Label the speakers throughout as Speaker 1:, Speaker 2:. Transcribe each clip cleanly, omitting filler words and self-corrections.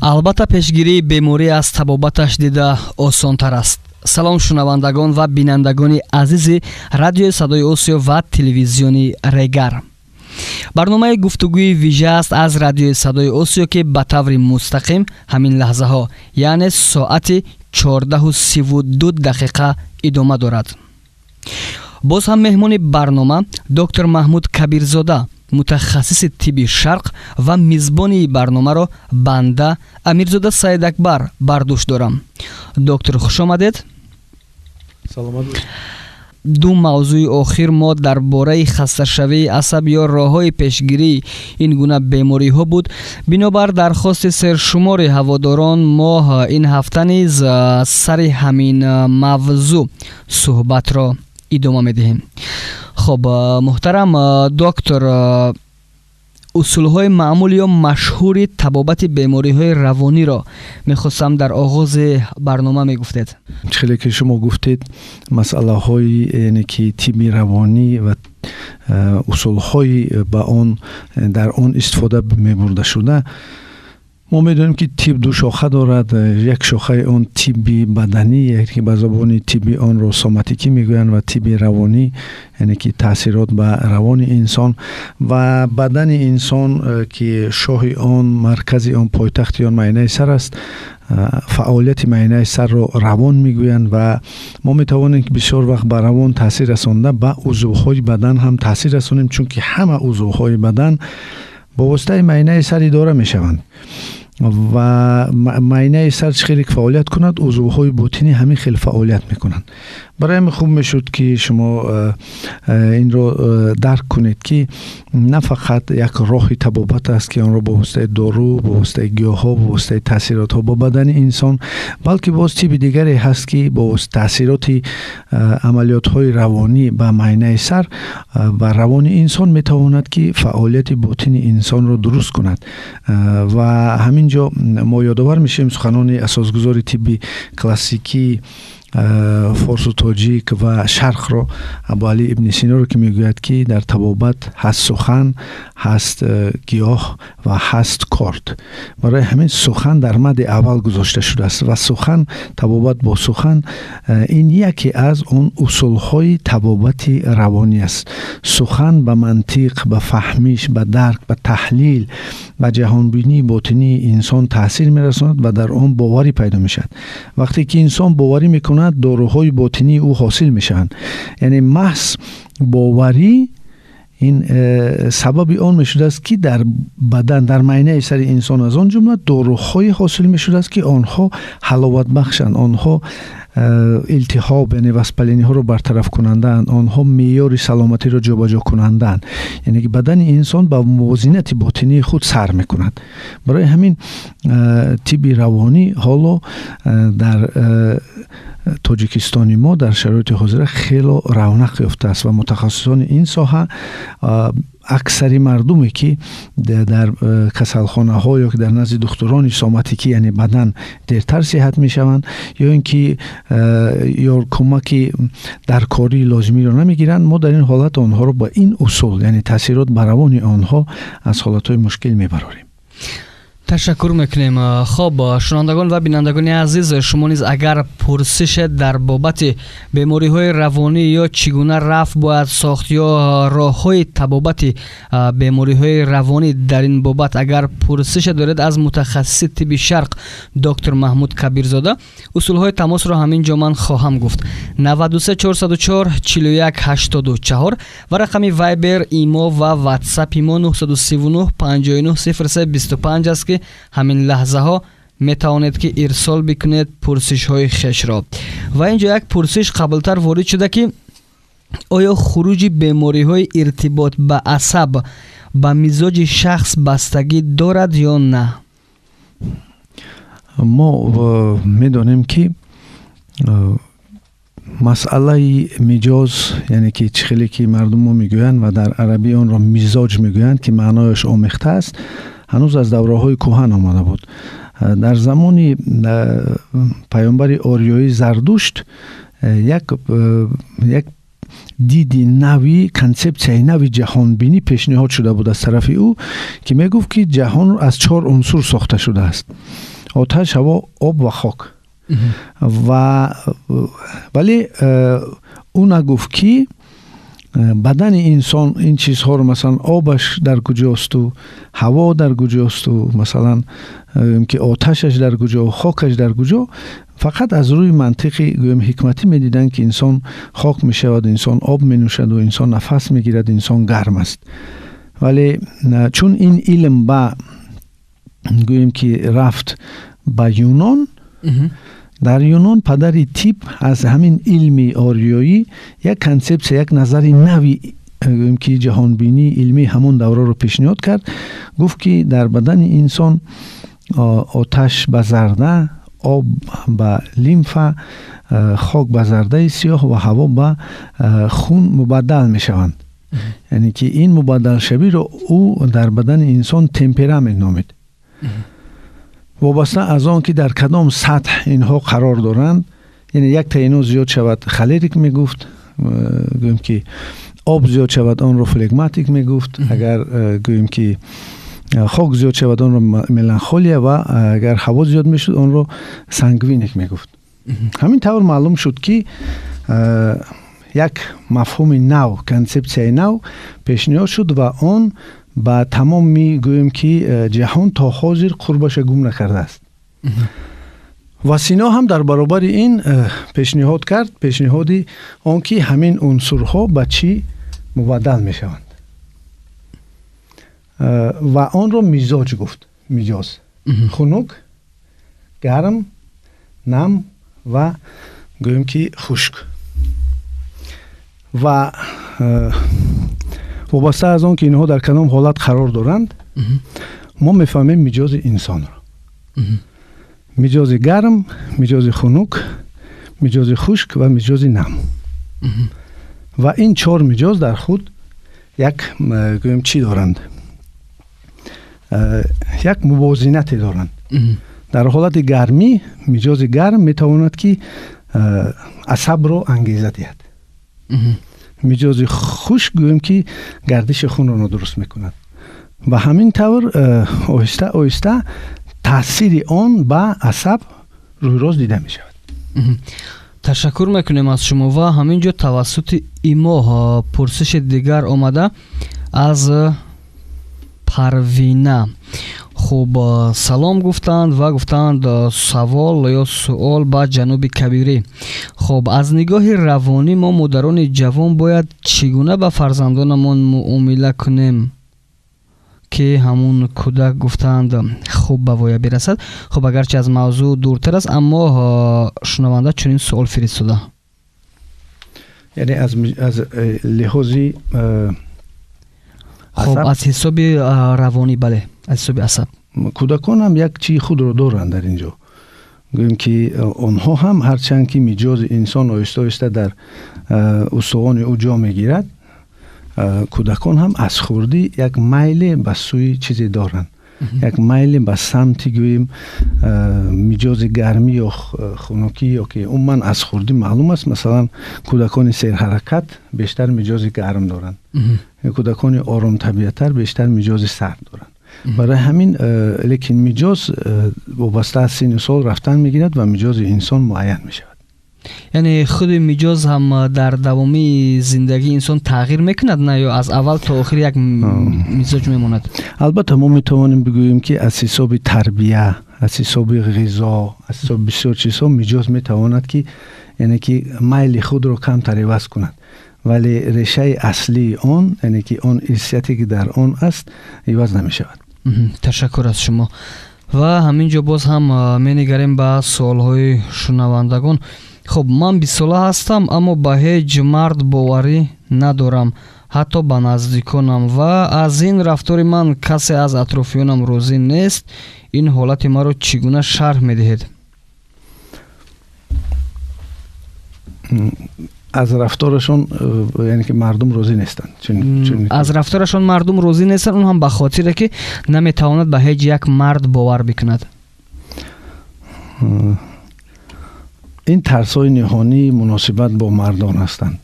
Speaker 1: Албатта, пешгирии беморӣ аз табобаташ дида осонтар аст. Салом, шунавандагон ва бинандагони азизи Радиои Садои Осиё ва Телевизиони Регар. Барномаи гуфтугӯи вижа аст аз Радиои Садои Осиё, ки ба таври мустақим ҳамин лаҳзаҳо, яъне соати 14:32 дақиқа идома дорад. Боз ҳам меҳмони барнома доктор Маҳмуд Кабирзода, мутахассиси тибби шарқ, ва мизбони барномаро банда Амирзода Саидакбар бар дӯш дорам. Доктор, хушомадед. Ду мавзӯи охир мо дар бораи хасташавии асаб ё роҳҳои пешгирии ин гуна бемориҳо буд. Бинобар дархости сершумори ҳаводорон, мо ин ҳафта низ сари ҳамин мавзӯъ суҳбатро идома медиҳем. Хоб, муҳтарам доктор, усулҳои маъмул ё машҳури табобати бемориҳои равониро мехостам дар оғози барнома мегуфтед.
Speaker 2: Хеле ки шумо гуфтед, масъалаҳои, яъне ки тибби равонӣ ва усулҳои ба он дар он истифода мебурда шуда. Мо медонем, ки тиб ду шоха дорад. Як шохаи он тибби баданӣ, ки ба забони тибби онро соматикӣ мегӯянд, ва тибби равонӣ, яъне ки таъсирот ба равони инсон ва бадани инсон, ки шоҳи он, маркази он, пойтахти он майнаи сар аст. Фаъолияти майнаи сарро равон мегӯянд ва мо метавонем, ки бисёр вақт ба равон таъсир расонда, ба узвҳои бадан ҳам таъсир расонем, чунки ҳама узвҳои бадан бо воситаи майнаи сар идора мешаванд ва майнаи сар чӣ хеле фаъолият кунад, узвҳои ботинӣ ҳамин хел фаъолият мекунанд. Барои ҳамин хуб мешуд, ки шумо инро дарк кунед, ки на фақат як роҳи табобат аст, ки онро бо воситаи дору, бо воситаи гиёҳҳо, бо воситаи таъсиротҳо бо бадани инсон, балки боз тиби дигаре ҳаст, ки бо таъсироти амалиётҳои равонӣ ба майнаи сар ва равони инсон метавонад, ки фаъолияти ботини инсонро дуруст кунад. Ва ҳамин ҷо мо ёдовар мешавем суханони асосгузори тибби классикӣ форсу тоҷик ва шарқро, Абуалӣ ибни Синоро, ки мегӯяд, ки дар табобат ҳаст сухан, ҳаст гиёҳ ва ҳаст корд. Барои ҳамин сухан дар мадди аввал гузошта шудааст ва сухан, табобат бо сухан, ин яке аз он усулҳои табобати равонӣ аст. Сухан ба мантиқ, ба фаҳмиш, ба дарк, ба таҳлил, ба ҷаҳонбинии ботинии инсон таъсир мерасонад ва дар он боварӣ пайдо мешавад. Вақте ки инсон боварӣ мекунад, доруҳои ботинии ӯ ҳосил мешаванд. Яъне маҳз боварӣ ин сабаби он мешудааст, ки дар бадан, дар майнаи сари инсон, аз он ҷумла доруҳое ҳосил мешудааст, ки онҳо ҳаловатбахшанд, онҳо илтиҳоб, яъне воспаление ҳоро бартарафкунандаанд, онҳо меъёри саломатиро ҷобаҷо кунандаанд, яъне ки бадани инсон ба мувозинати ботинии худ сар мекунад. Барои ҳамин тибби равонӣ ҳоло дар Тоҷикистони мо дар шароити ҳозира хело равнақ ёфтааст ва мутахассисони ин соҳа, аксари мардуме, ки дар касалхонаҳо ё ки дар назди духтурони соматикӣ, яъне бадан, дертар сиҳат мешаванд ё ин ки ё кӯмаки даркории лозимиро намегиранд, мо дар ин ҳолат онҳоро ба ин усул, яъне таъсирот ба равони онҳо, аз ҳолатҳои мушкил мебарорем.
Speaker 1: Ташаккур мекунем. Хоб, шунавандагон ва бинандагони азиз, шумо низ агар пурсише дар бобати бемориҳои равонӣ ё чӣ гуна рафъ бояд сохт ё роҳҳои табобати бемориҳои равонӣ, дар ин бобат агар пурсише доред аз мутахассиси тибби шарқ доктор Маҳмуд Кабирзода, усулҳои тамосро ҳамин ҷо ман хоҳам гуфт: 93 404 41 84 ва рақами Вайбер, Имо ва Ватсапи мо 939 59 03 25 аст, ки ҳамин лаҳзаҳо метавонед, ки ирсол бикунед пурсишҳои хешро. Ва ин ҷо як пурсиш қаблтар ворид шуда, ки оё хуруҷи бемориҳои иртибот ба асаб ба мизоҷи шахс бастагӣ дорад ё на?
Speaker 2: Мо медонем, ки масъалаи миҷоз, яъне ки чӣ хеле ки мардуммо мегӯянд ва дар арабӣ онро мизоҷ мегӯянд, ки маънояш омехта аст, ҳанӯз аз давраҳои кӯҳан омада буд. Дар замони паёмбари ориёӣ Зардушт як диди нави, консепсияи нави ҷаҳонбинӣ пешниҳод шуда буд аз тарафи ӯ, ки мегуфт, ки ҷаҳон аз чор унсур сохта шудааст. Оташ, ҳаво, об ва хок. Ва вале ӯ нагуфт, ки бадани инсон ин чизҳоро, масалан, обаш дар куҷосту, ҳаво дар куҷосту, масалан, ки оташаш дар куҷо, хокаш дар куҷо. Фақат аз рӯи мантиқи, гӯем, ҳикматӣ медиданд, ки инсон хок мешавад, инсон об менӯшаду инсон нафас мегирад, инсон гарм аст. Вале чун ин илм ба, гӯем, ки рафт ба Юнон, дар Юнон падари тиб аз ҳамин илми ориёӣ як консепсия, як назари нави, гӯем, ки ҷаҳонбинии илмии ҳамон давраро пешниҳод кард. Гуфт, ки дар бадани инсон оташ ба зарда, об ба лимфа, хок ба зардаи сиёҳ ва ҳаво ба хун мубаддал мешаванд. Яъне ки ин мубаддалшавиро ӯ дар бадани инсон темперамент номид. Вобаста аз он ки дар кадом сатҳ инҳо қарор доранд, яъне якта ино зиёд шавад, холерик мегуфт, гӯем, ки об зиёд шавад, онро флегматик мегуфт, агар, гӯем, ки хок зиёд шавад, онро меланхолия ва агар ҳаво зиёд мешуд, онро сангвиник мегуфт. Ҳамин тавр маълум шуд, ки як мафҳуми нав, консепсияи нав пешниҳод шуд ва он ба тамоми, гӯем, ки ҷаҳон то ҳозир қурбаша гум накардааст. Ва Сино ҳам дар баробари ин пешниҳод кард, пешниҳоди он ки ҳамин унсурҳо ба чӣ мубаддал мешаванд ва онро мизоҷ гуфт. Миҷоз: хунук, гарм, нам ва, гӯем, ки хушк. Ва вобаста аз он ки инҳо дар кадом ҳолат қарор доранд, мо мефаҳмем миҷози инсонро: миҷози гарм, миҷози хунук, миҷози хушк ва миҷози нам. Ва ин чор миҷоз дар худ як, гӯем, чӣ доранд, як мувозинате доранд. Дар ҳолати гармӣ миҷози гарм метавонад, ки асабро ангеза диҳад. Миҷози хушк, гӯем, ки гардиши хунро нодуруст мекунад ва ҳамин тавр оҳиста оҳиста таъсири он ба асаб рӯйрост дида мешавад.
Speaker 1: Ташаккур мекунем аз шумо. Ва ҳамин ҷо тавассути имо пурсиши дигар омада аз Парвина. Хуб, салом гуфтанд ва гуфтанд: савол ё суол ба ҷаноби Кабирӣ. Хуб, аз нигоҳи равонӣ мо, модарони ҷавон, бояд чӣ гуна ба фарзандонамон муомила кунем, ки ҳамун кӯдак, гуфтанд, хуб ба воя бирасад? Хуб, агарчи аз мавзӯъ дуртар аст, аммо шунаванда чунин суол фиристода.
Speaker 2: Яъне аз лиҳози
Speaker 1: Хуб, аз ҳисоби равонӣ, бале, аз ҳисоби асаб.
Speaker 2: Кӯдакон ҳам як чии худро доранд дар ин ҷо. Гӯем, ки онҳо ҳам, ҳарчанд ки миҷози инсон оҳиста оҳиста дар устухони ӯ ҷо мегирад, кӯдакон ҳам аз хурдӣ як майле ба сӯи чизе доранд, як майле ба самти, гӯем, миҷози гармӣ ё хунукӣ, ё ки умуман аз хурдӣ маълум аст. Масалан, кӯдакони серҳаракат бештар миҷози гарм доранд, кӯдакони оромтабиаттар бештар миҷози сард доранд. Барои ҳамин, лекин миҷоз вобаста аз синну сол рафтан мегирад ва миҷози инсон муайян мешавад.
Speaker 1: Яъне худи миҷоз ҳам дар давомии зиндагии инсон тағйир мекунад, на, ё аз аввал то охир як мизоҷ мемонад?
Speaker 2: Албатта, мо метавонем бигӯем, ки аз ҳисоби тарбия, аз ҳисоби ғизо, аз ҳисоби бисёр чизҳо миҷоз метавонад, ки, яъне ки, майли худро камтар иваз кунад, вале решаи аслии он, яъне ки он ирсияте, ки дар он аст, иваз намешавад.
Speaker 1: Ташаккур аз шумо. Ва ҳамин ҷо боз ҳам менигарем ба суолҳои шунавандагон. Хуб, ман 20-сола ҳастам, аммо ба ҳеҷ мард боварӣ надорам, ҳатто ба наздиконам, ва аз ин рафтори ман касе аз атрофиёнам розӣ нест. Ин ҳолати маро чӣ гуна шарҳ медиҳед?
Speaker 2: Аз рафторашон, яъне ки, мардум розӣ нестанд?
Speaker 1: Аз рафторашон мардум розӣ нестанд, он ҳам ба хотире, ки наметавонад ба ҳеҷ як мард бовар бикунад.
Speaker 2: Ин тарсҳои ниҳонии муносибат бо мардон ҳастанд.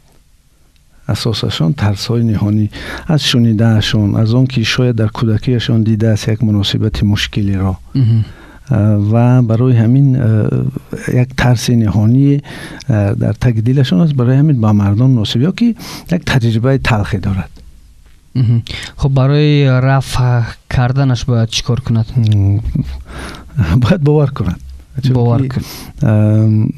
Speaker 2: Асосашон тарсҳои ниҳонӣ аз шунидаашон, аз он ки шояд дар кӯдакиашон дидааст як муносибати мушкилиро. Ва барои ҳамин як тарси ниҳонӣ дар таги дилашон аст, барои ҳамин ба мардон муносиб ё ки як таҷрибаи талхе дорад.
Speaker 1: Хуб, барои рафъ карданаш бояд чӣ кор кунад?
Speaker 2: Бояд бовар кунад.
Speaker 1: Бовар кунад.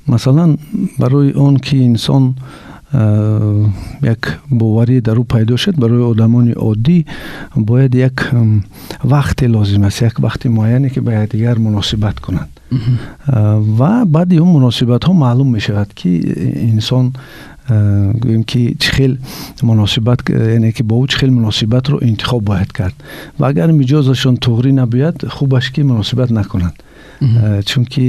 Speaker 2: Масалан, барои он ки инсон як боварӣ дар ӯ пайдо шуд, барои одамони оддӣ бояд як вақте лозим аст, як вақти муайяне, ки ба якдигар муносибат кунанд. Ва баъди он муносибатҳо маълум мешавад, ки инсон, гӯем ки, чӣ хел муносибат, яъне ки бо ӯ чӣ хел муносибатро интихоб бояд кард. Ва агар миҷозашон туғрӣ набояд, хубаш ки муносибат накунанд, чунки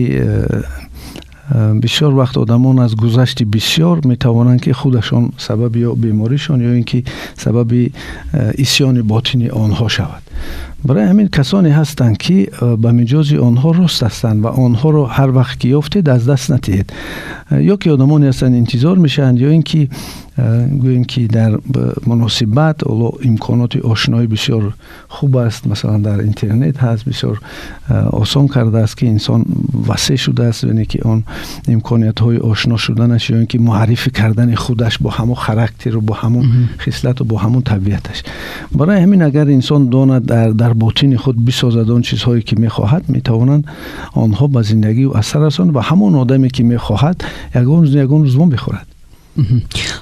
Speaker 2: бисёр вақт одамон аз гузашти бисёр метавонанд, ки худашон сабаби ё беморишон, ё ин ки сабаби исёни ботини онҳо шавад. Барои ҳамин касоне ҳастанд, ки ба миҷози онҳо рост ҳастанд ва онҳоро ҳар вақт ки ёфтед, аз даст натиҳед. Ё ки одамоне ҳастанд, интизор мешаванд, ё ин ки, гӯем ки, дар муносибат ҳоло имконоти ошноӣ бисёр хуб аст. Масалан, дар интернет ҳаст, бисёр осон кардааст, ки инсон васеъ шудааст, яъне ки он имкониятҳои ошно шуданаш ё ин ки муаррифӣ кардани худаш бо ҳамон характеру, бо ҳамон хислату, бо ҳамон табиаташ. Барои ҳамин агар инсон донад, дар ботини худ бисозад он чизҳое ки мехоҳад, метавонанд онҳо ба зиндагии ӯ асар расонанд ва ҳамон одаме ки мехоҳад, ягон рӯз мехӯрад.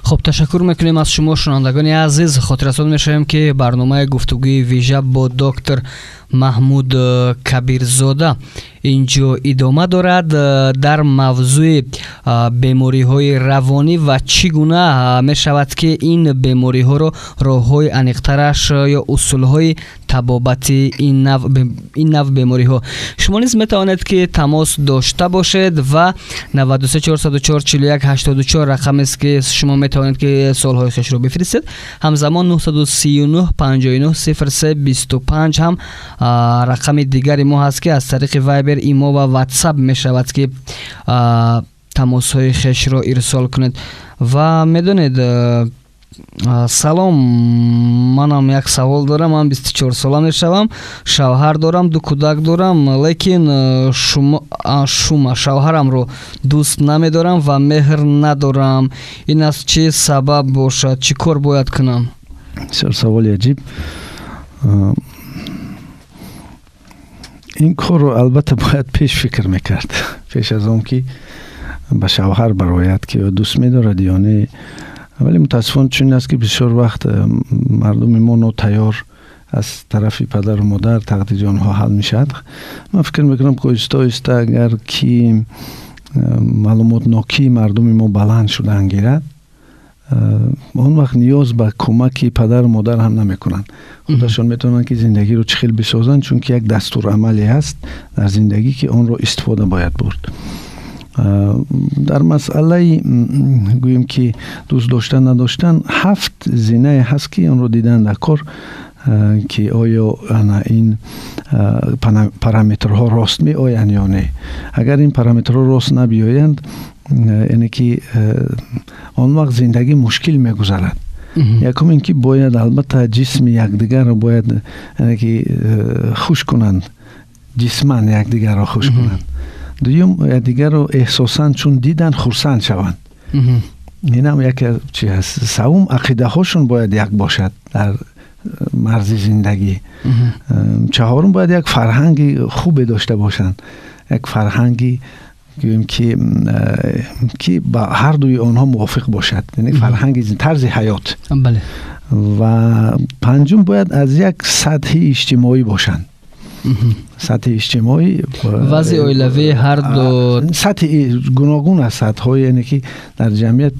Speaker 1: Хуб, ташаккур мекунем аз шумо, шунавандагони азиз. Хотиррасон мешавем, ки барномаи гуфтугӯи вижа бо доктор Маҳмуд Кабирзода инҷо идома дорад дар мавзӯи бемориҳои равонӣ ва чӣ гуна мешавад, ки ин бемориҳоро роҳҳои аниқтараш ё усулҳои табобати ин навъ бемориҳо. Шумо низ метавонед, ки тамос дошта бошед ва 93 404 41 84 рақамест, ки шумо метавонед, ки суолҳои хешро бифиристед. Ҳамзамон 939 59 03 25 ҳам рақами дигари мо ҳаст, ки аз тариқи Вайбер, Имо ва Ватсап мешавад, ки тамосҳои хешро ирсол кунед. Ва медонед, салом, манам як савол дорам. Ман 24 сола мешавам, шавҳар дорам, ду кӯдак дорам, лекин шума шавҳарамро дӯст намедорам ва меҳр надорам. Ин аз чӣ сабаб бошад? Чӣ кор бояд кунам?
Speaker 2: Бисёр саволи аҷиб. Ин корро албатта бояд пеш фикр мекард, пеш аз он ки ба шавҳар барояд, ки ё дӯст медорад ё не. Вале мутаассифона чунин аст, ки бисёр вақт мардуми мо нотайёр аз тарафи падару модар тақдири онҳо ҳал мешавад. Ман фикр мекунам, ки оҳиста оҳиста агар ки маълумотнокии мардуми мо баланд шудан гирад, он вақт ниёз ба кӯмаки падару модар ҳам намекунанд. Худашон метавонанд, ки зиндагиро чӣ хел бисозанд, чунки як дастурамале ҳаст дар зиндагӣ, ки онро истифода бояд бурд. Дар масъалаи, гӯем ки, дӯст доштан, надоштан, ҳафт зинае ҳаст, ки онро дидан дар кор, ки оё ана ин параметрҳо рост меоянд ё не. Агар ин параметрҳо рост набиёянд, яъне ки он вақт зиндагӣ мушкил мегузарад. Якум ин ки бояд албатта ҷисми якдигарро бояд, яъне ки, хуш кунанд, ҷисман якдигарро хуш кунанд. Дуюм, якдигарро эҳсосан чун диданд, хурсанд шаванд. Инам яке чи ҳаст. Савум, ақидаҳошон бояд як бошад дар марзи зиндагӣ. Чаҳорум, бояд як фарҳанги хубе дошта бошанд, як фарҳанги, гӯем ки ба ҳардуи онҳо мувофиқ бошад, яъне фарҳанги тарзи ҳаёт. Ва панҷум, бояд аз як сатҳи иҷтимоӣ бошанд, сатҳи иҷтимоӣ.
Speaker 1: Вазъи оилавии ҳарду.
Speaker 2: Сатҳи гуногун аст, сатҳҳои, яъне ки дар ҷамъият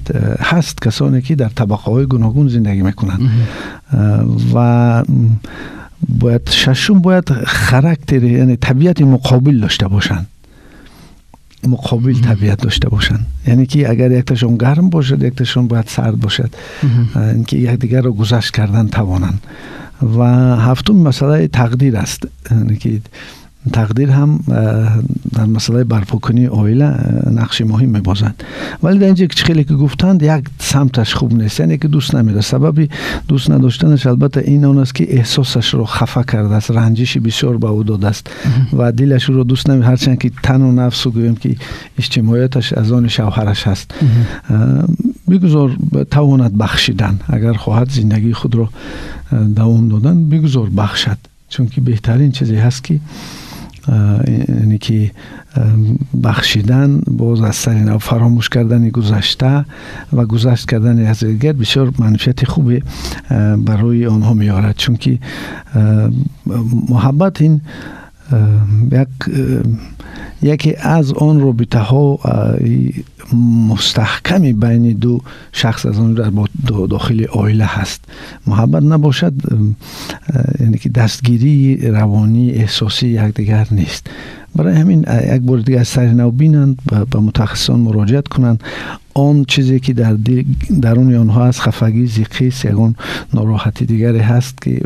Speaker 2: ҳаст касоне, ки дар табақаҳои гуногун зиндагӣ мекунанд. Ва бояд шашум, бояд характери, яъне табиати муқобил дошта бошанд, муқобил табиат дошта бошанд, яъне ки агар якташон гарм бошад, якташон бояд сард бошад, ки якдигарро гузашт кардан тавонанд. Ва ҳафтум, масъалаи тақдир аст, яъне ки Тақдир ҳам дар масъалаи барпокунии оила нақши муҳим мебозад. Вале дар инҷо хеле ки гуфтанд, як самташ хуб нест, яъне ки дӯст намедорад. Сабаби дӯст надоштанаш албатта ин он аст, ки эҳсосашро хафа кардааст, ранҷиши бисёр ба ӯ додааст ва дилаш ӯро дӯст намедорад, ҳарчанд ки тану нафсу гӯем ки иҷтимоияташ аз они шавҳараш ҳаст. Бигузор тавонад бахшидан, агар хоҳад зиндагии худро давом додан, бигузор бахшад, чунки беҳтарин чизе ҳаст ки яъне ки бахшидан, боз аз сари нав фаромӯш кардани гузашта ва гузашт кардани аз дигар бисёр манфиати хубе барои онҳо меорад. Чунки муҳаббат ин яке аз он робитаҳо мустаҳками байни ду шахс аз он дар дохили оила ҳаст. Муҳаббат набошад, яъне ки дастгирии равонӣ, эҳсосии якдигар нест. Барои ҳамин як бори дигар аз сари нав бинанд, ба мутахассисон муроҷиат кунанд. Он чизе ки дар даруни онҳо аст, хафагӣ, зиқист, ягон нороҳатӣ дигаре ҳаст ки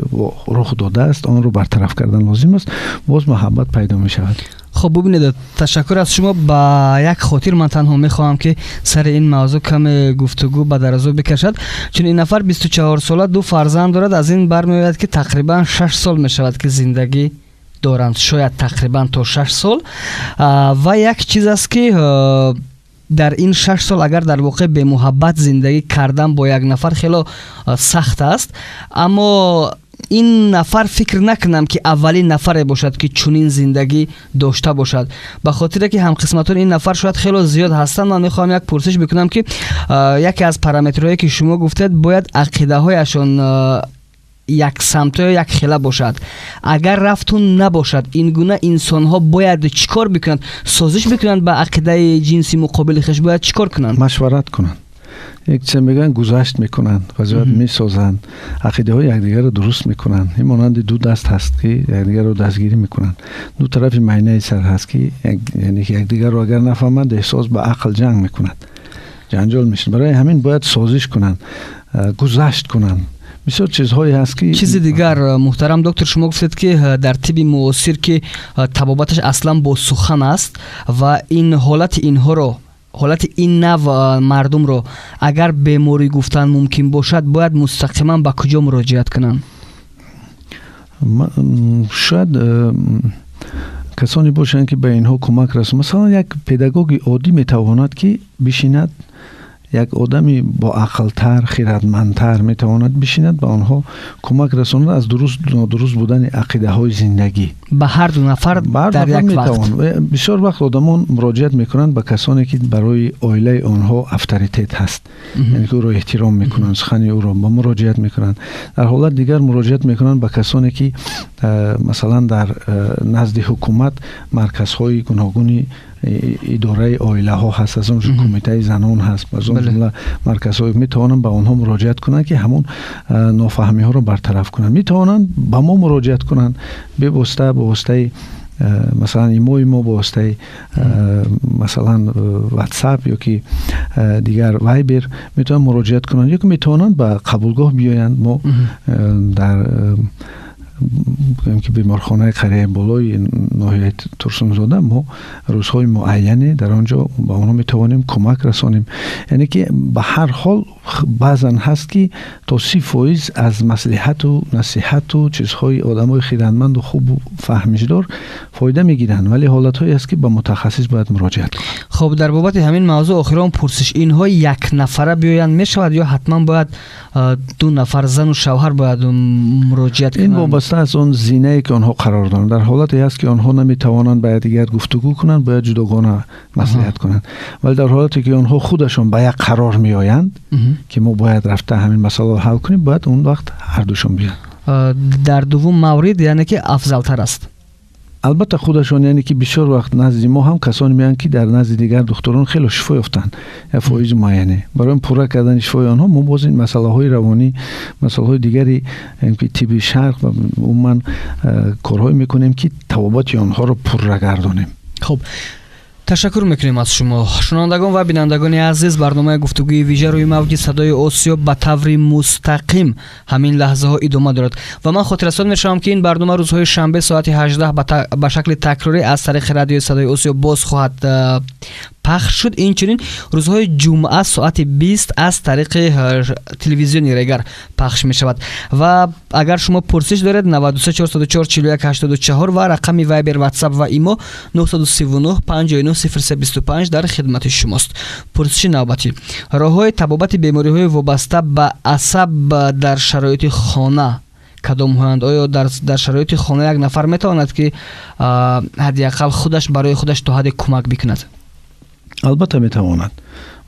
Speaker 2: рух додааст, онро бартараф кардан лозим аст, боз муҳаббат пайдо мешавад.
Speaker 1: Хуб, бубинед, ташаккур аз шумо. Ба як хотир ман танҳо мехоҳам ки сари ин мавзӯъ каме гуфтугӯ ба дарозо бикашад, чун ин нафар 24 сола, ду фарзанд дорад. Аз ин бармеояд ки тақрибан 6 сол мешавад ки зиндагӣ доранд, шояд тақрибан то 6 сол. Ва як чиз аст ки дар ин 6 сол агар дар воқеъ бемуҳаббат зиндагӣ кардан бо як нафар хело сахт аст, аммо ин нафар фикр накунам ки аввалин нафаре бошад ки чунин зиндагӣ дошта бошад, ба хотире ки ҳамқисматони ин нафар шояд хело зиёд ҳастанд. Ман мехоҳам як пурсиш бикунам ки яке аз параметрҳое ки шумо гуфтед, бояд ақидаҳояшон як самто ё як хела бошад. Агар рафтун набошад, ин гуна инсонҳо бояд чӣ кор бикунанд? Созиш бикунанд ба ақидаи ҷинси муқобили хеш, бояд чӣ кор кунанд?
Speaker 2: Машварат кунанд. Як чиз мегӯянд, гузашт мекунанд, вазият месозанд, ақидаҳои якдигарро дуруст мекунанд. Ин монанди ду даст ҳаст ки якдигарро дастгирӣ мекунанд. Ду тарафи майнаи сар ҳаст ки яъне ки якдигарро агар нафаҳманд, эҳсос ба ақл ҷанг мекунад, ҷанҷол мешавад. Барои ҳамин бояд созиш кунанд, гузашт кунанд. Бисёр чизҳое ҳаст ки
Speaker 1: чизи дигар, муҳтарам доктор, шумо гуфтед ки дар тибби муосир ки табобаташ аслан бо сухан аст ва ин ҳолати инҳоро, ҳолати ин нав мардумро агар беморӣ гуфтан мумкин бошад, бояд мустақиман ба куҷо муроҷиат кунанд?
Speaker 2: Шояд касоне бошанд ки ба инҳо кӯмак расонанд. Масалан, як педагоги оддӣ метавонад ки бишинад, як одами боақлтар, хирадмандтар метавонад бишинад, ба онҳо кӯмак расонад аз дуруст нодуруст будани ақидаҳои зиндагӣ.
Speaker 1: Ба ҳар ду нафар дар як вақт.
Speaker 2: Бисёр вақт одамон муроҷиат мекунанд ба касоне ки барои оилаи онҳо авторитет ҳаст, яъне ки ӯро эҳтиром мекунанд, сухани ӯро ба муроҷиат мекунанд. Дар ҳолат дигар муроҷиат мекунанд ба касоне ки масалан дар назди ҳукумат марказҳои гуногуни идораи оилаҳо ҳаст, аз он ҷумла кумитаи занон ҳаст, аз он ҷумла марказҳо метавонанд ба онҳо муроҷиат кунанд ки ҳамон нофаҳмиҳоро бартараф кунанд. Метавонанд ба мо муроҷиат кунанд бевосита, ба воситаи масалан имои мо, ба воситаи масалан WhatsApp ё ки дигар Viber метавонанд муроҷиат кунанд, ё ки метавонанд ба қабулгоҳ биёянд. Мо дар гӯем ки беморхонаи қарияи болои ноҳияи Турсунзода мо рӯзҳои муайяне дар он ҷо ба онҳо метавонем кӯмак расонем. Яъне ки ба ҳар ҳол баъзан ҳаст ки то 30% аз маслиҳату насиҳату чизҳои одамои хирадманду хубу фаҳмишдор фоида мегиранд, вале ҳолатҳое ҳаст ки ба мутахассис бояд муроҷиат кунанд.
Speaker 1: Хоб, дар бобати ҳамин мавзӯъ охирон пурсиш: инҳо як нафара биёянд мешавад ё ҳатман бояд ду нафар, зану шавҳар бояд муроҷиат кунанд?
Speaker 2: Ин вобаста аз он зинае ки онҳо қарор доранд. Дар ҳолате ҳаст ки онҳо наметавонанд ба якдигар гуфтугӯ кунанд, бояд ҷудогона маслиҳат кунанд. Вале дар ҳолате ки онҳо худашон ба як қарор меоянд ки мо бояд рафта ҳамин масъаларо ҳал кунем, бояд он вақт ҳардушон биёянд.
Speaker 1: Дар дуввум маврид яъне ки афзалтар аст.
Speaker 2: Албатта худашон, яъне ки бисёр вақт назди мо ҳам касоне меоянд ки дар назди дигар духтурон хеле шифо ёфтанд, як фоизи муайяне. Барои пурра кардани шифои онҳо мо боз ин масъалаҳои равонӣ, масъалаҳои дигари тибби шарқ ва умуман корҳое мекунем ки табобати онҳоро пурра гардонем.
Speaker 1: Хуб, Ташаккур мекунем аз шумо. Шунавандагон ва бинандагони азиз, барномаи гуфтугӯи вижа рӯи мавҷи Садои Осиё ба таври мустақим ҳамин лаҳзаҳо идома дорад ва ман хотиррасон мешавам, ки ин барнома рӯзҳои шанбе соати 18 ба шакли такрорӣ аз тариқи радиои Садои Осиё боз хоҳад пахш шуд. Инчунин рӯзҳои ҷумъа соати 20 аз тариқи телевизиони Регар пахш мешавад. Ва агар шумо пурсиш доред, 93 404 41 84 ва рақами Вайбер, Ватсап ва Имо 939 59 03 25 дар хидмати шумост. Пурсиши навбатӣ: роҳҳои табобати бемориҳои вобаста ба асаб дар шароити хона кадомҳоянд? Оё дар шароити хона як нафар метавонад, ки ҳадди ақал худаш барои худаш то ҳадде кӯмак бикунад?
Speaker 2: Албатта метавонад.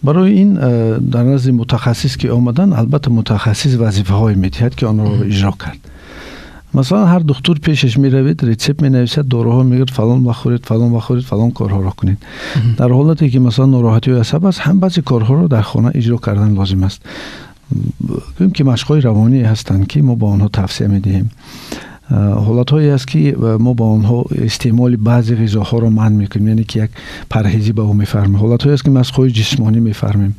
Speaker 2: Барои ин дар назди мутахассис ки омадан, албатта мутахассис вазифаҳое медиҳад, ки онро иҷро кард. Масалан, ҳар духтур пешаш меравед, рецепт менависад, доруҳо мегӯяд, фалон вақт хӯред, фалон вақт хӯред, фалон корҳоро кунед. Дар ҳолате ки масалан нороҳатиҳои асаб аст, ҳам баъзе корҳоро дар хона иҷро кардан лозим аст. Гӯем ки машқҳои равонӣ ҳастанд, ки мо ба онҳо тавсия медиҳем. Ҳолатҳое аст, ки мо ба онҳо истеъмоли баъзе ғизоҳоро манъ мекунем, яъне ки як парҳезӣ ба ӯ мефармем. Ҳолатҳое аст, ки машқҳои ҷисмонӣ мефармем.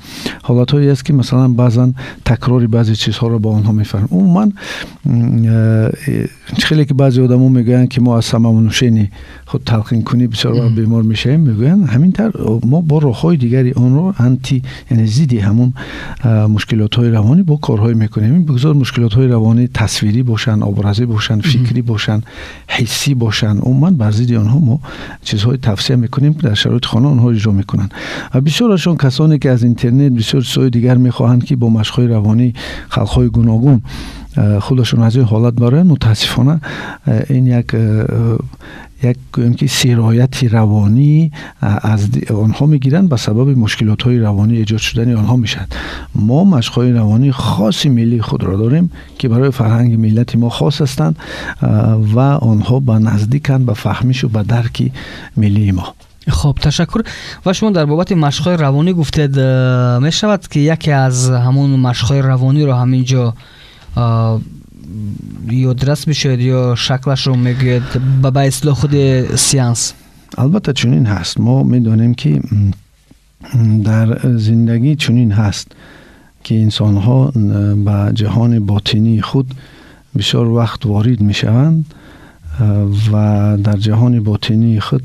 Speaker 2: Ҳолатҳое аст, ки масалан баъзан такрори баъзе чизҳоро ба онҳо мефармем. Умуман хеле ки баъзе одамо мегӯянд, ки мо аз самовнушение, худ талқинкунӣ бисёр вақт бемор мешавем, мегӯянд, ҳамин тавр мо бо роҳҳои дигари онро анти, яъне зидди ҳамун мушкилотҳои равонӣ бо корҳое мекунем. Бигзор мушкилотҳои равонӣ тасвирӣ бошанд, образӣ бошанд, фикрӣ бошанд, ҳиссӣ бошанд. Умуман бар зидди онҳо мо чизҳои тавсия мекунем, ки дар шароити хона онҳо иҷро мекунанд. Ва бисёрашон касоне ки аз интернет бисёр чизҳои дигар мехоҳанд, ки бо машқҳои равонӣ халқҳои гуногун худашон аз ин ҳолат бароянд, мутаассифона ин як гӯем ки сирояти равонӣ аз онҳо мегиранд, ба сабаби мушкилотҳои равонӣ эҷод шудани онҳо мешавад. Мо машқҳои равонии хоси миллии худро дорем, ки барои фарҳанги миллати мо хос ҳастанд ва онҳо ба наздиканд ба фаҳмишу ба дарки миллии мо.
Speaker 1: Хоб, ташаккур. Ва шумо дар бобати машқҳои равонӣ гуфтед, мешавад, ки яке аз ҳамон машқҳои равониро ҳамин ҷо ёдрас бишавед ё шаклашро мегӯед ба истилоҳ худи сеанс?
Speaker 2: Албатта чунин ҳаст. Мо медонем, ки дар зиндагӣ чунин ҳаст, ки инсонҳо ба ҷаҳони ботинии худ бисёр вақт ворид мешаванд ва дар ҷаҳони ботинии худ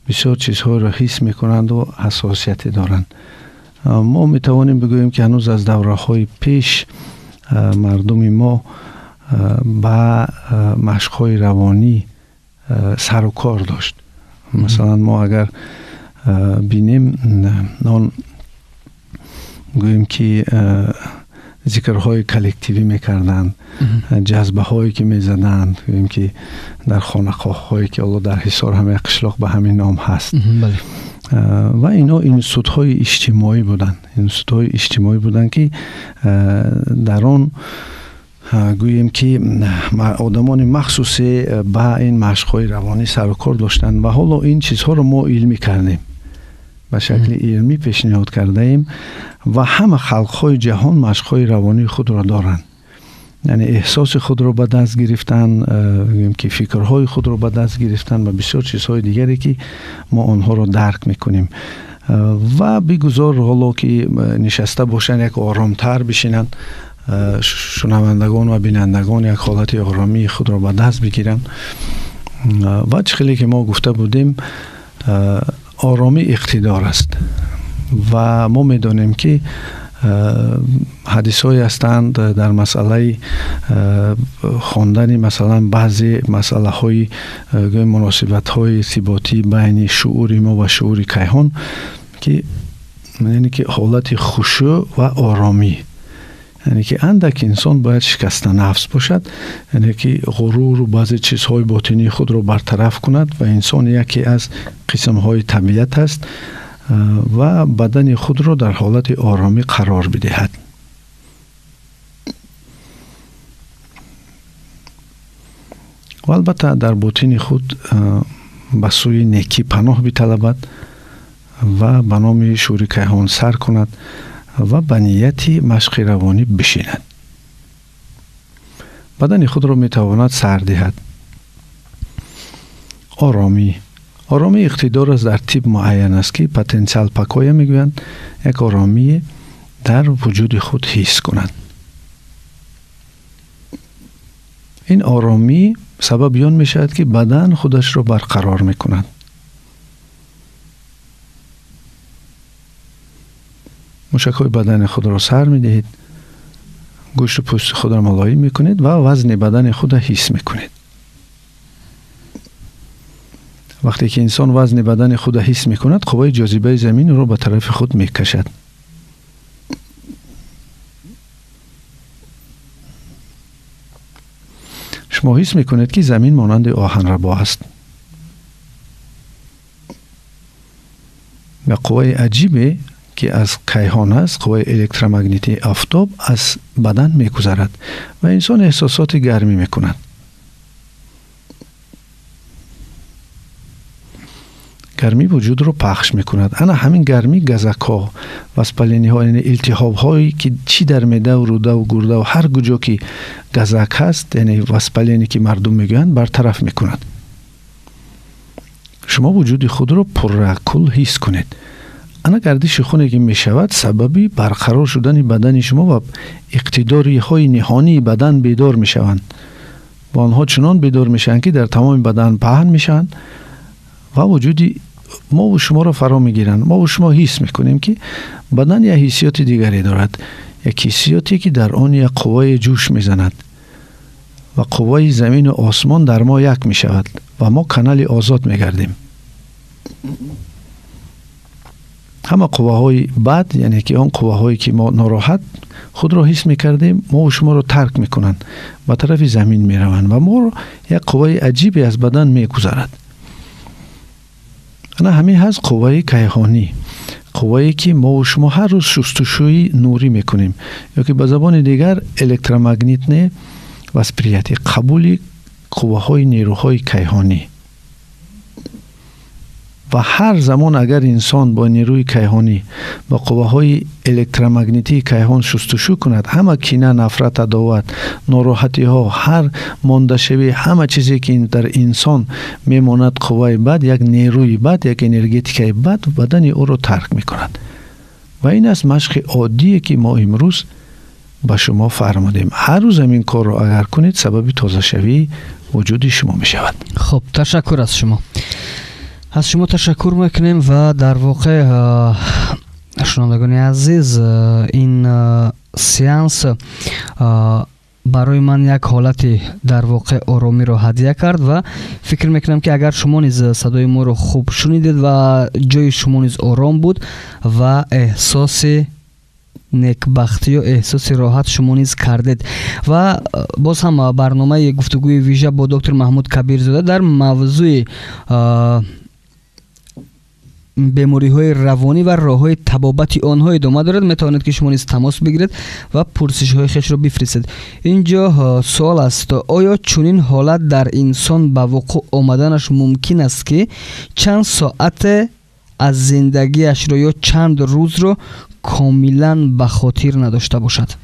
Speaker 2: бисёр чизҳоеро ҳис мекунанду ҳассосияте доранд. Мо метавонем бигӯем, ки ҳанӯз аз давраҳои пеш мардуми мо ба машқҳои равонӣ сару кор дошт. Масалан, мо агар бинем, он гӯем ки зикрҳои коллективӣ мекарданд, ҷазбаҳое ки мезаданд, гӯем ки дар хонақоҳҳое ки ҳоло дар Ҳисор ҳам як қишлоқ ба ҳамин ном ҳаст. Ва инҳо институтҳои иҷтимоӣ буданд, институтҳои иҷтимоӣ буданд, ки дар он гӯем ки одамони махсусе ба ин машқҳои равонӣ сарукор доштанд. Ва ҳоло ин чизҳоро мо илмӣ кардем, ба шакли илмӣ пешниҳод кардаем ва ҳама халқҳои ҷаҳон машқҳои равонии худро доранд. Яъне эҳсоси худро ба даст гирифтан, гӯем ки фикрҳои худро ба даст гирифтан ва бисёр чизҳои дигаре, ки мо онҳоро дарк мекунем. Ва бигузор ҳоло ки нишаста бошанд, як оромтар бишинанд, шунавандагон ва бинандагон як ҳолати оромии худро ба даст бигиранд. Ва чӣ хеле ки мо гуфта будем, оромӣ иқтидор аст ва мо медонем, ки ҳадисҳое ҳастанд дар масъалаи хондани масалан баъзе масъалаҳои гӯем муносибатҳои иртиботӣ байни шуури мо ва шуури кайҳон, ки яъне ки ҳолати хушӯъ ва оромӣ, яъне ки андак инсон бояд шикастанафс бошад, яъне ки ғуруру баъзе чизҳои ботинии худро бартараф кунад ва инсон яке аз қисмҳои табиат аст ва бадани худро дар ҳолати оромӣ қарор бидиҳад. Ва албатта дар ботини худ ба сӯи некӣ паноҳ биталабад ва ба номи шӯри кайҳон сар кунад ва ба нияти машқи равонӣ бишинад. Бадани худро метавонад сар диҳад. Оромӣ, Оромии иқтидор аст дар тип муайян аст, ки потенсиал покоя мегӯянд, як оромие дар вуҷуди худ ҳис кунад. Ин оромӣ сабаби он мешавад, ки бадан худашро барқарор мекунад. Мушакҳои бадани худро сар медиҳед, гӯшту пӯсти худро мулоим мекунед ва вазни бадани худро ҳис мекунед. Вақте ки инсон вазни бадани худро ҳис мекунад, қувваи ҷозибаи замин ӯро ба тарафи худ мекашад. Шумо ҳис мекунед, ки замин монанди оҳанрабо аст. Ва қувваи аҷибе, ки аз кайҳон аст, қувваи электромагнитии офтоб аз бадан мегузарад ва инсон эҳсосоти гармӣ мекунад. Гармӣ вуҷудро пахш мекунад. Ана ҳамин гармӣ газакҳо, воспалениҳо, яъне илтиҳобҳое, ки чӣ дар меъдаву рӯдаву гурдаву ҳар куҷо ки газак ҳаст, яъне воспаление, ки мардум мегӯянд, бартараф мекунад. Шумо вуҷуди худро пурра кул ҳис кунед. Ана гардиши хуне ки мешавад, сабаби барқарор шудани бадани шумо ва иқтидориҳои ниҳонии бадан бедор мешаванд. Ва онҳо чунон бедор мешаванд, ки дар тамоми бадан паҳн мешаванд ва вуҷуди мову шуморо фаро мегиранд. Мову шумо ҳис мекунем, ки бадан як ҳиссиёти дигаре дорад, як ҳиссиёте, ки дар он як қувваи ҷӯш мезанад ва қувваи замину осмон дар мо як мешавад ва мо канали озод мегардем. Ҳама қувваҳои бад, яъне ки он қувваҳое, ки мо нороҳат худро ҳис мекардем, мову шуморо тарк мекунанд, ба тарафи замин мераванд ва моро як қувваи аҷибе аз бадан мегузарад. Ана ҳамин ҳаст қувваи кайҳонӣ, қуввае, ки мову шумо ҳар рӯз шустушӯи нурӣ мекунем, ё ки ба забони дигар электромагнитное восприятие, қабули қувваҳои нерӯҳои кайҳонӣ. Ва ҳар замон агар инсон бо нерӯи кайҳонӣ, бо қувваҳои электромагнитии кайҳон шустушӯ кунад, ҳама кина, нафрат, адоват, нороҳатиҳо, ҳар мондашавӣ, ҳама чизе, ки дар инсон мемонад, қувваи бад, як нерӯи бад, як энергетикаи бад бадани ӯро тарк мекунад. Ва ин аст машқи оддие, ки мо имрӯз ба шумо фармудем. Ҳар рӯз ҳамин корро агар кунед, сабаби тозашавии вуҷуди шумо мешавад.
Speaker 1: Хуб, ташаккур аз шумо. Аз шумо ташаккур мекунем ва дар воқеъ, шунавандагони азиз, ин сеанс барои ман як ҳолати дар воқеъ оромиро ҳадя кард ва фикр мекунам, ки агар шумо низ садои моро хуб шунидед ва ҷои шумо низ ором буд ва эҳсоси некбахтӣ ё эҳсоси роҳат шумо низ кардед. Ва боз ҳам барномаи гуфтугӯи вижа бо доктор Маҳмуд Кабирзода дар мавзӯи бемориҳои равонӣ ва роҳҳои табобати онҳо идома дорад. Метавонед, ки шумо низ тамос бигиред ва пурсишҳои хешро бифиристед. Инҷо суол аст: оё чунин ҳолат дар инсон ба вуқӯъ омаданаш мумкин аст, ки чанд соате аз зиндагиашро ё чанд рӯзро комилан ба хотир надошта бошад?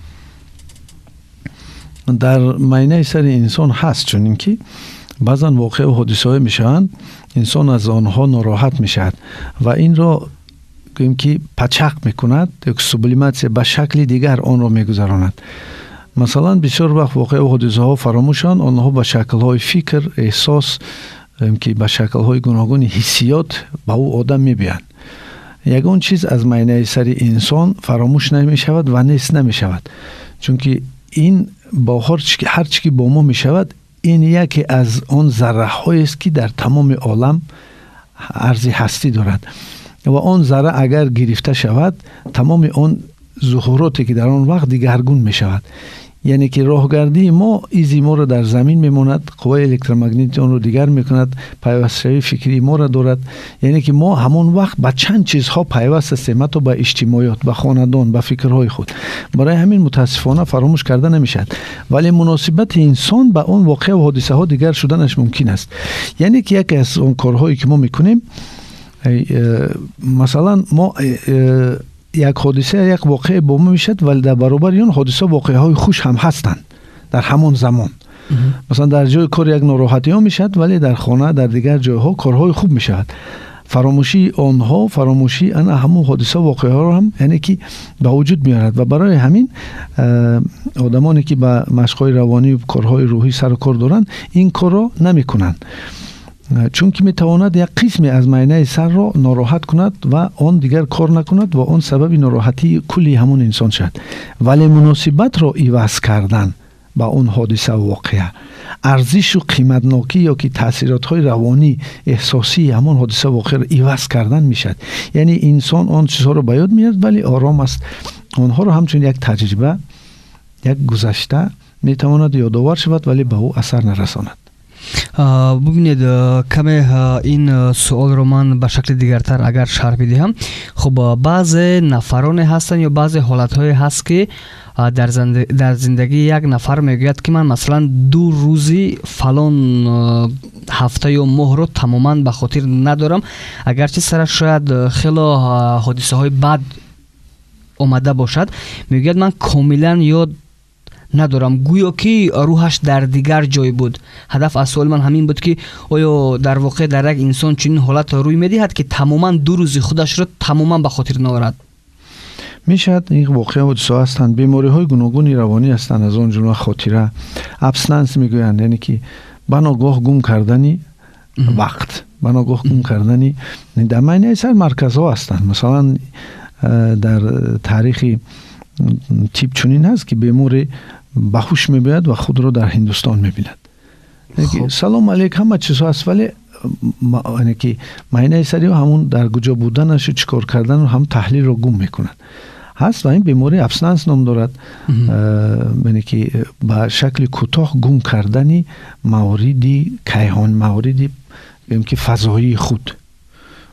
Speaker 2: Дар майнаи сари инсон ҳаст чунин, ки баъзан воқеаву ҳодисаҳое мешаванд, инсон аз онҳо нороҳат мешавад ва инро гӯем, ки пачақ мекунад ё сублиматсия, ба шакли дигар онро мегузаронад. Масалан, бисёр вақт воқеаву ҳодисаҳо фаромӯшанд, онҳо ба шаклҳои фикр, эҳсос, гӯем, ки ба шаклҳои гуногуни ҳиссиёт ба ӯ одам мебиёянд. Ягон чиз аз майнаи сари инсон фаромӯш намешавад ва нест намешавад, чунки ин бо ҳар чӣ ки бо мо мешавад, ин яке аз он зарраҳоест, ки дар тамоми олам арзи ҳастӣ дорад ва он зарра агар гирифта шавад, тамоми он зуҳуроте, ки дар он вақт дигаргун мешавад. Яъне ки роҳгардии мо изи моро дар замин мемонад, қувваи электромагнити онро дигар мекунад, пайвастшавии фикрии моро дорад. Яъне ки мо ҳамон вақт ба чанд чизҳо пайваст ҳастем, ҳатто ба иҷтимоиёт, ба хонадон, ба фикрҳои худ. Барои ҳамин мутаассифона фаромӯш карда намешавад, вале муносибати инсон ба он воқеа ва ҳодисаҳо дигар шуданаш мумкин аст. Яъне ки яке аз он корҳое, ки мо мекунем, масалан, мо як ҳодиса, як воқеа бо мо мешавад, вале дар баробари он ҳодиса воқеаҳои хуш ҳам ҳастанд дар ҳамон замон. Масалан, дар ҷои кор як нороҳатиҳо мешавад, вале дар хона, дар дигар ҷойҳо корҳои хуб мешавад. Фаромӯшии онҳо, фаромӯшии ана ҳамон ҳодиса, воқеаҳоро ҳам, яъне ки ба вуҷуд меорад. Ва барои ҳамин одамоне ки ба машқҳои равонӣ, корҳои рӯҳӣ сару кор доранд, ин корро намекунанд, чунки метавонад як қисме аз майнаи сарро нороҳат кунад ва он дигар кор накунад ва он сабаби нороҳатии кулли ҳамон инсон шавад. Вале муносибатро иваз кардан ба он ҳодисаву воқеа, арзишу қиматнокӣ ё ки таъсиротҳои равонӣ, эҳсосии ҳамон ҳодиса, воқеаро иваз кардан мешавад. Яъне инсон он чизҳоро ба ёд меорад, вале ором аст, онҳоро ҳамчун як таҷриба, як гузашта метавонад ёдовар шавад, вале ба ӯ асар нарасонад.
Speaker 1: Бубинед, каме ин суолро ман ба шакли дигартар агар шарҳ бидиҳам. Хуб, баъзе нафароне ҳастанд ё баъзе ҳолатҳое ҳаст, ки дар зиндагии як нафар мегӯяд, ки ман, масалан, 2 рӯзи фалон ҳафта ё моҳро тамоман ба хотир надорам, агарчи сараш шояд хело ҳодисаҳои бад омада бошад. Мегӯяд, ман комилан ёд надорам, гӯё ки рӯҳаш дар дигар ҷой буд. Ҳадаф аз суоли ман ҳамин буд, ки оё дар воқеъ дар як инсон чунин ҳолат рӯй медиҳад, ки тамоман 2 рӯзи худашро тамоман ба хотир наорад?
Speaker 2: Мешавад. Ин воқеа, ҳодисаҳо ҳастанд, бемориҳои гуногуни равонӣ ҳастанд, аз он ҷумла хотира абсанс мегӯянд, яъне ки ба ногоҳ гум кардани вақт, ба ногоҳ гум кардани. Дар майнаи сар марказҳо ҳастанд. Масалан, дар таърихи тиб чунин ҳаст, ки беморе ба ҳуш мебиёяд ва худро дар Ҳиндустон мебинад. Салом алейк, ҳама чизҳо ҳаст, вале ки майнаи сари ҳамун дар куҷо буданашу чӣ кор кардану ҳам таҳлилро гум мекунад. Ҳаст ва ин беморӣ абсанс ном дорад, яъне ки ба шакли кӯтоҳ гум кардани мавриди кайҳон, мавриди гӯем ки фазоии худ.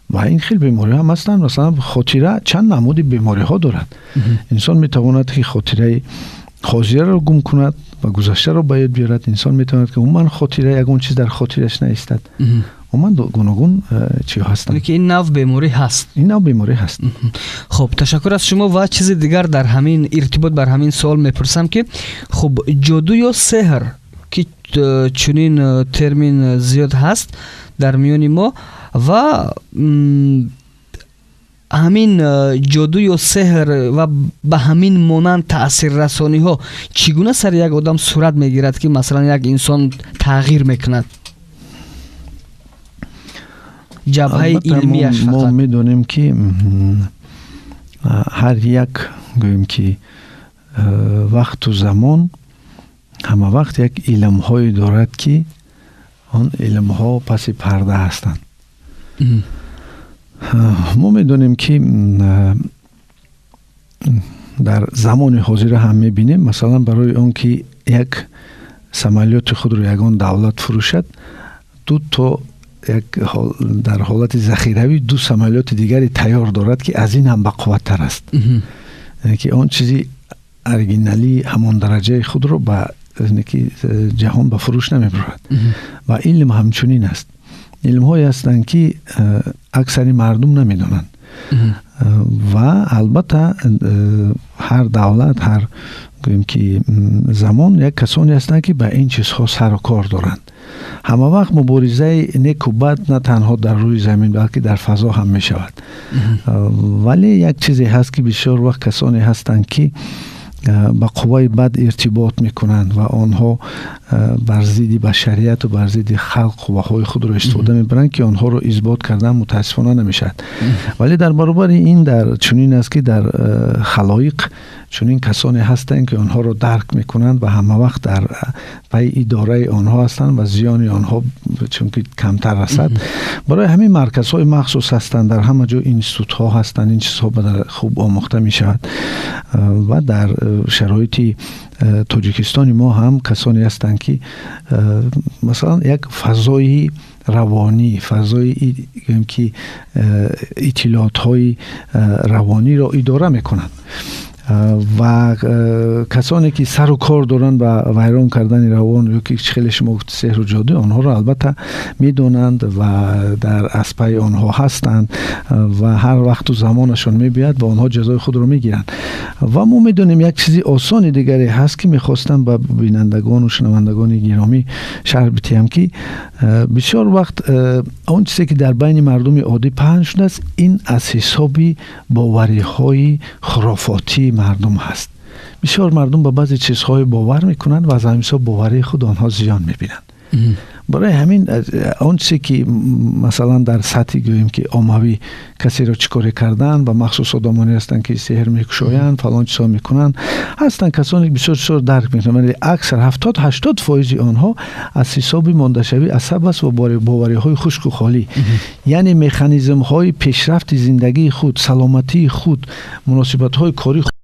Speaker 2: Ва ин хел бемориҳо ҳам ҳастанд. Масалан, хотира чанд намуди бемориҳо дорад. Инсон метавонад, ки хотираи ҳозираро гум кунад ва гузаштаро ба ёд биёрад. Инсон метавонад, ки умуман хотира, ягон чиз дар хотираш наистад. Умуман гуногун чиҳо ҳастанд.
Speaker 1: Ки ин нав беморӣ ҳаст.
Speaker 2: Ин нав беморӣ ҳаст.
Speaker 1: Хуб, ташаккур аз шумо. Ва чизи дигар дар ҳамин иртибот бар ҳамин суол мепурсам, ки хуб, ҷоду ё сеҳр, ки чунин термин зиёд ҳаст дар миёни мо, ва ҳамин ҷоду ё сеҳр ва ба ҳамин монанд таъсиррасониҳо чӣ гуна сари як одам сурат мегирад, ки масалан як инсон тағйир мекунад, ҷабҳаи илмияш?
Speaker 2: Мо медонем, ки ҳар як, гӯем ки, вақту замон ҳама вақт як илмҳое дорад, ки он илмҳо паси парда ҳастанд. Мо медонем, ки дар замони ҳозира ҳам мебинем, масалан, барои он ки як самолёти худро ягон давлат фурӯшад, ду то як дар ҳолати захиравӣ ду самолёти дигари тайёр дорад, ки аз ин ҳам бақувваттар аст, яъне ки он чизи оригиналӣ ҳамон дараҷаи худро ба ки ҷаҳон ба фурӯш намебурад. Ва илм ҳамчунин аст. Илмҳое ҳастанд, ки аксари мардум намедонанд. Ва албатта ҳар давлат, ҳар, гӯем ки, замон як касоне ҳастанд, ки ба ин чизҳо сару кор доранд. Ҳама вақт муборизаи неку бад на танҳо дар рӯи замин, балки дар фазо ҳам мешавад. Вале як чизе ҳаст, ки бисёр вақт касоне ҳастанд, ки ба қувваи бад иртибот мекунанд ва онҳо бар зидди башарияту бар зидди халқ қувваҳои худро истифода мебаранд, ки онҳоро исбот кардан мутаассифона намешавад. Вале дар баробари ин дар чунин аст, ки дар халоиқ чунин касоне ҳастанд, ки онҳоро дарк мекунанд ва ҳама вақт дар пайи идораи онҳо ҳастанд ва зиёни онҳо чунки камтар расад. Барои ҳамин марказҳои махсус ҳастанд, дар ҳама ҷо институтҳо ҳастанд, ин чизҳо хуб омӯхта мешавад. Ва дар шароити Тоҷикистони мо ҳам касоне ҳастанд, ки масалан як фазои равонӣ, фазои, гӯем ки, иттилоотҳои равониро идора мекунанд. Ва касоне ки сару кор доранд ба вайрон кардани равон ё ки хеле шумо гуфт, сеҳру ҷоду, онҳоро албатта медонанд ва дар аспаи онҳо ҳастанд ва ҳар вақту замонашон мебиёяд ва онҳо ҷазои худро мегиранд. Ва мо медонем, як чизи осони дигаре ҳаст, ки мехостам ба бинандагону шунавандагони гиромӣ шарҳ бидиҳам, ки бисёр вақт он чизе ки дар байни мардуми оддӣ паҳн шудааст, ин аз ҳисоби бовариҳои хурофотии мардум ҳаст. Бисёр мардум ба баъзе чизҳое бовар мекунанд ва аз ҳамин ҳисоб боварии худ онҳо зиён мебинанд. Барои ҳамин он чизе ки, масалан, дар сатҳи, гӯем ки, оммавӣ касеро чӣ коре кардан ва махсус одамоне ҳастанд, ки сеҳр мекушоянд, фалон чизҳо мекунанд, ҳастанд касоне, ки бисёр чизҳоро дарк мекунанд, вале аксар, 70-80 фоизи онҳо аз ҳисоби мондашавии асаб аст ва бовариҳои хушку холӣ, яъне механизмҳои пешрафти зиндагии худ, саломатии худ, муносибатҳои кории